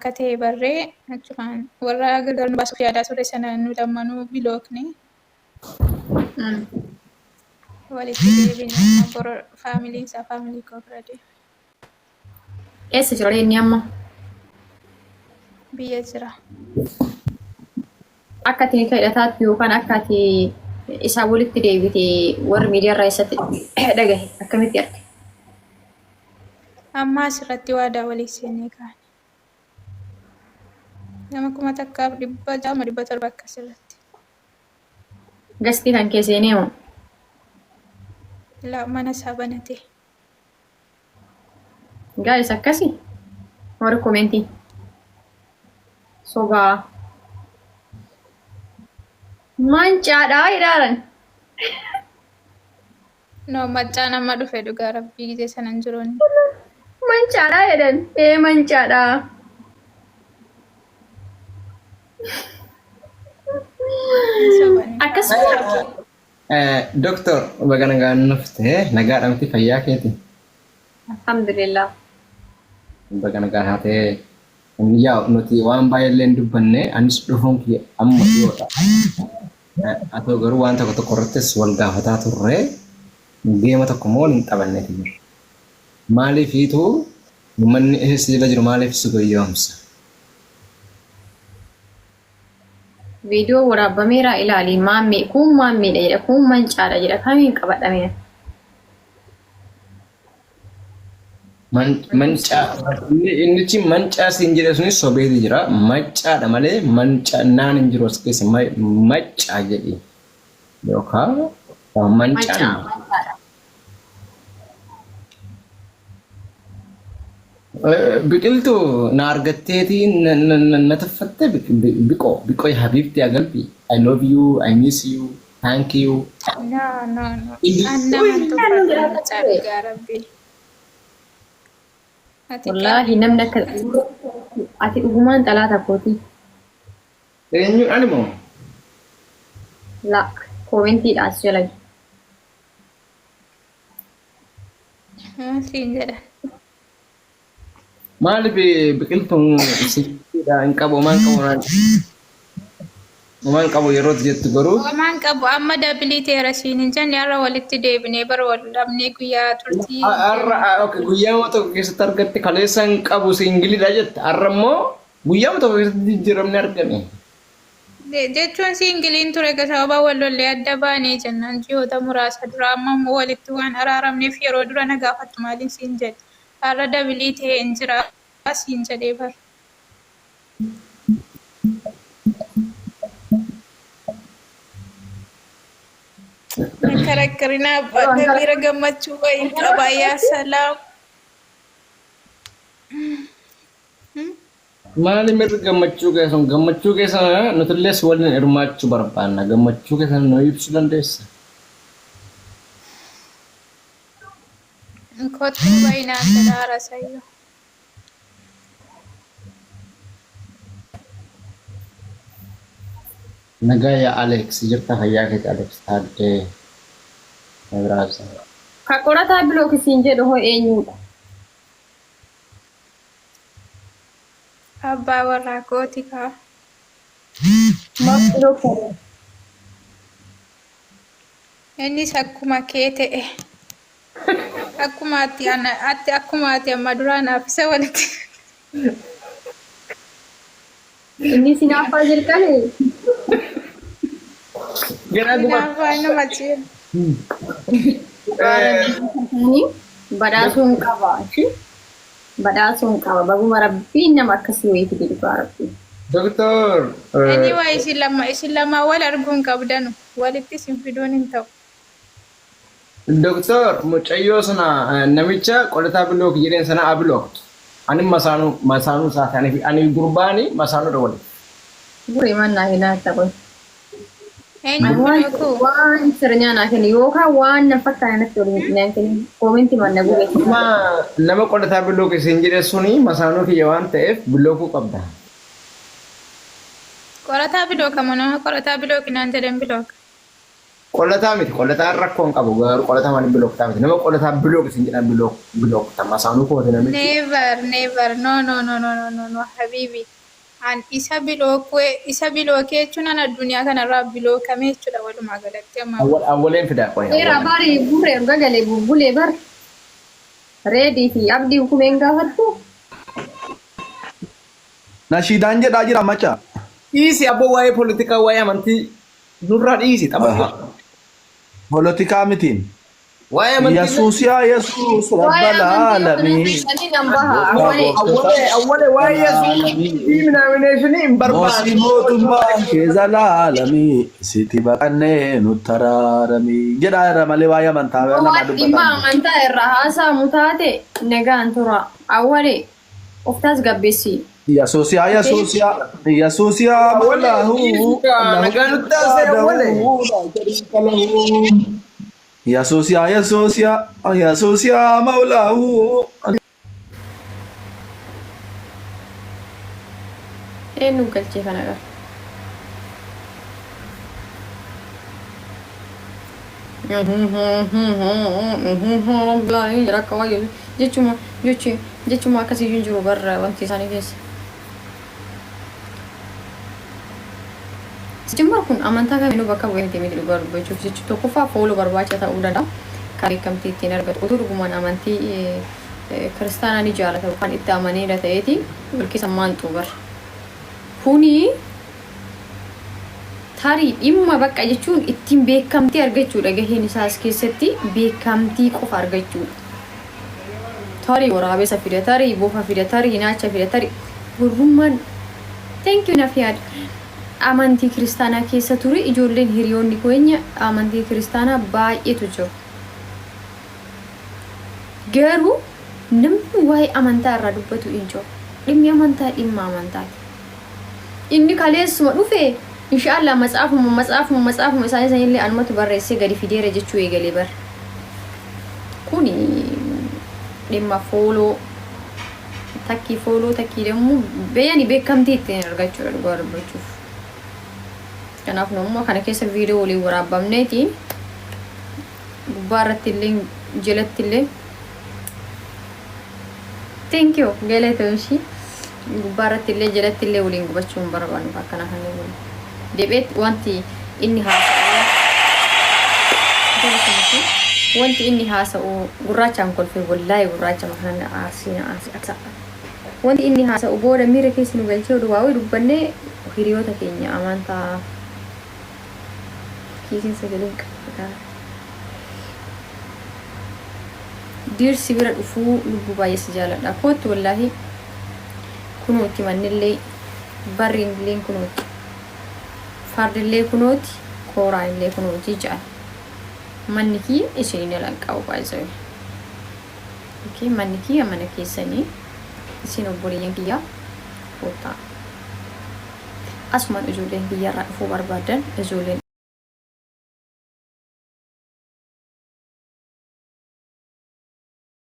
akka ta'e barree achumaan warra gargar nu baasuuf yaadaa ture sana nu lammanuu bilookne walitti deebine amma bor faamiliin isaa faamilii koo bira deema. Eessa jira inni amma? Biyya jira. Akka ati nikaa hidhataatti yookaan akka ati isaa walitti deebite warri miidiyaa irraa eessatti dhagahe akkamitti arge? Amma asirratti waadaa walii seennee kaane. Nama 1600 700 akkasirratti. Gastii kan kee seenee moo? La mana isaa banatee. Guys akkasi warri komentii sobaa mancaadhaa ilaalan. No maccaan amma dhufe dhugaa rabbii gizee sana hin jiru inni. Mancaadhaa jedhan ee mancaadhaa. Hin sobani. Akkasuma Doktor baga nagaan dhufte nagaadha miti fayyaa keeti. Alhamdulillah. Baga nagaan haa ta'e. Yaa nuti waan baay'ee illee hin dubbanne anis dhufuun kiyya amma dhiyoodha. Haa ta'u garuu waan tokko tokko irrattis wal gaafataa turre geema tokko immoo waliin taphanneeti jira. Maaliifiitu uummanni si jala jiru maaliif si goyyoomsa? Viidiyoo waraabbameeraa ilaali. Maammee kuun maammeedha jedha kuun mancaadha jedha kamiin qabadha mee? Mancaa innichi mancaa siin jedhe sunis sobeeti jira. Maccaadha malee mancaa naan hin jiru as keessa maccaa jedhi yookaan mancaan Maccaa mancaadha. Biqiltuu na argatteetii na tuffatte biqoo biqoo yaa habiibti yaa galbii I love you I miss you thank you. No, no, no. An naman tuffadhu mucaa dhugaa rabbii. Ati Wallaahi namni akka ati dhugumaan xalaata kooti. Eenyu ani moo? La koomentiidha as jala. Maal siin jedha? Maaliif biqiltuun siidha hin qabu homaan qabu naan homaan qabu yeroo jettu garuu Homaan qabu amma dabilii teera siin hin jenne har'a walitti deebinee bara wal dhabnee guyyaa turtii har'a okay, guyyaa tokko keessatti argatte kaleessa hin qabu siingilidha jette har'a immoo guyyaa tokko keessatti jijjiiramni argame. Jechuun siingiliin ture egaa sababa wal lollee adda baanee jennaan ji'oota muraasa dura amma immoo walitti waan araaramneef yeroo dura na gaafattu maaliin siin jedhe har'a dabilii ta'een jira siin jedhee bar. Karakkarinaa abbaa miira gammachuu wayiin qaba yaa salaam. Maali mirri gammachuu keessan gammachuu keessan nutillee si waliin hirmaachuu barbaanna gammachuu keessan nu ibsuu dandeessa. Kottuu bayinaan jedhaara sayyoo. Nagaa yaa Alex jirta fayyaa keeti Alex Taaddee Mibiraasa. Ka qorataa bilook siin jedhu hoo eenyuudha? Abbaa warraa kooti kaa. Maaf block ta'e? Innis akkuma kee ta'e. Akkuma ati ana ati akkuma ati amma duraa naaf isa walitti. Inni sinaaffaa jalqabe. Garaa guba. Hinaaffaa nama cimu. Badhaasuun qaba. Badhaasuun qaba. Baguma rabbiin nama akkasii wayii fide dhugaa rabbii. Doktor. Anyway isin lama isin lama wal arguu hin qabdanu walitti isin fiduun hin ta'u. Doktor mucayyoo sana namicha qorataa bilook jedheen sana abilooktu. Ani masaanuu masaanuu isaati ani ani gurbaani masaanuudha waliin. Guree mannaa hinaa ta'u. Eenyu Ani waan bilookuu? waan sirnaa naa kenni yookaan waan na fakkaane natti waliin naan kenni koomenti manna gube. Nama nama qorataa bilook isin jedhe suni masaanuu kiyya waan ta'eef bilookuu qabda. Qorataa bilooka moo nama qorataa bilooki naan jedhan bilooka. Qollataa miti. Qollataan rakkoo hin qabu. Garuu qollataa maaliif block taa miti. Nama qollataa block isin jedhan block block ta masaanuu kooti namichi. Never, never. No, no, no, no, no, no, no, habibi. An isa block isa block jechuun an addunyaa kanarraa blockame jechuudha walumaa galatti amma. Awwal awwaleen fidaa qoy Seera awwaleen. bari burree erga galee bubbulee bar. Reedii fi abdii hukumeen gaafattu. Nashiidaan jedhaa jira maca. Dhiisi abboo, waa'ee poolitikaa, waa'ee amantii nurraa dhiisi, tapha. Poolitikaa mitiin. Waa'ee amantii. Yesuus yaa Yesuus Waa'ee rabbal amantii aalamiin. sanii nan baha. Awwalee. Awwalee, awwalee, waa'ee Yesuus minaamination hin Mootii barbaadu. mootummaa kee zalaalamii sitti baqannee nutti araaramii jedhaa irra malee waa'ee amantaa namaa Waan dhimma dubbataa. amantaa irraa haasa'amu taate nagaan tura. Awwalee of tasgabbeessi. Yesuus yaa Yesuus yaa Yesuus yaa Awwalee Allahu dhiisi kaa nagaa nutti haasa'e awwalee. Yesuus yaa Yesuus yaa Yesuus yaa Maulahu. Eenyu galchee kana qaba? Jechuma jechi jechuma akkasiyyuu hin jiru barra wanti isaanii keessa. Sijimmar kun amantaa kamiinuu bakka bu'ee miti miti dhugaa dubbachuuf jechu tokkoffaa follow barbaacha ta'uu danda'a. Kan beekamtii ittiin argatu utuu dhugumaan amantii kiristaanaa ni jaalata yookaan itti amaneera ta'eeti wal keessa maanxuu bara. Kuni tarii dhimma bakka jechuun ittiin beekamtii argachuudha, gaheen isaas keessatti beekamtii qofa argachuudha. Tarii waraabessa fida, tarii bofa fida, tarii naacha fida, tarii warrummaan thank you naaf yaada. Amantii kiristaanaa keessa ture, ijoolleen hiriyoonni keenya amantii kiristaanaa baay'eetu jiru. Garuu namni waa'ee amantaa irraa dubbatu hin jiru. Dhimmi amantaa dhimma amantaati. Inni kaleessuma dhufe inshaallah matsaafuma matsaafuma matsaafuma isaanii sanillee anumatu barreessee gadi fideera jechuu eegalee bar. Kuni dhimma follow takkii follow takkii demmoo beeyani beekamtii ittiin argachuudha dhugaa dubbachuuf. Kanaaf nu ammoo kana keessa viidiyoo waliin waraabamneeti gubbaa irratti illee jalatti illee thank you galatoomshi gubbaa irratti illee jalatti illee waliin gubachuu hin barbaannu akkana kan waliin deebi'eetti wanti inni haasa'u wanti inni haasa'u gurraachaan kolfee wallaahi gurraacha makanan arsii na arsii aksa wanti inni haasa'u booda miira keessa nu galchee oduu waa'ee dubbannee hiriyoota keenya amantaa kiisiin sagaleen qabata. Diirsi bira dhufuu lubbuu baay'ee si jaaladha. Kootti wallaahi kunooti, mannillee barriin illee kunooti. Fardillee kunooti, kooraan illee kunooti jedhan. Manni kiyya isin hin qabu baay'ee. Okay, manni kiyya mana keessanii, isin obboleeyyan kiyyaa koottaa. Asumaan ijoolleen biyyarraa dhufuu barbaadan ijoolleen.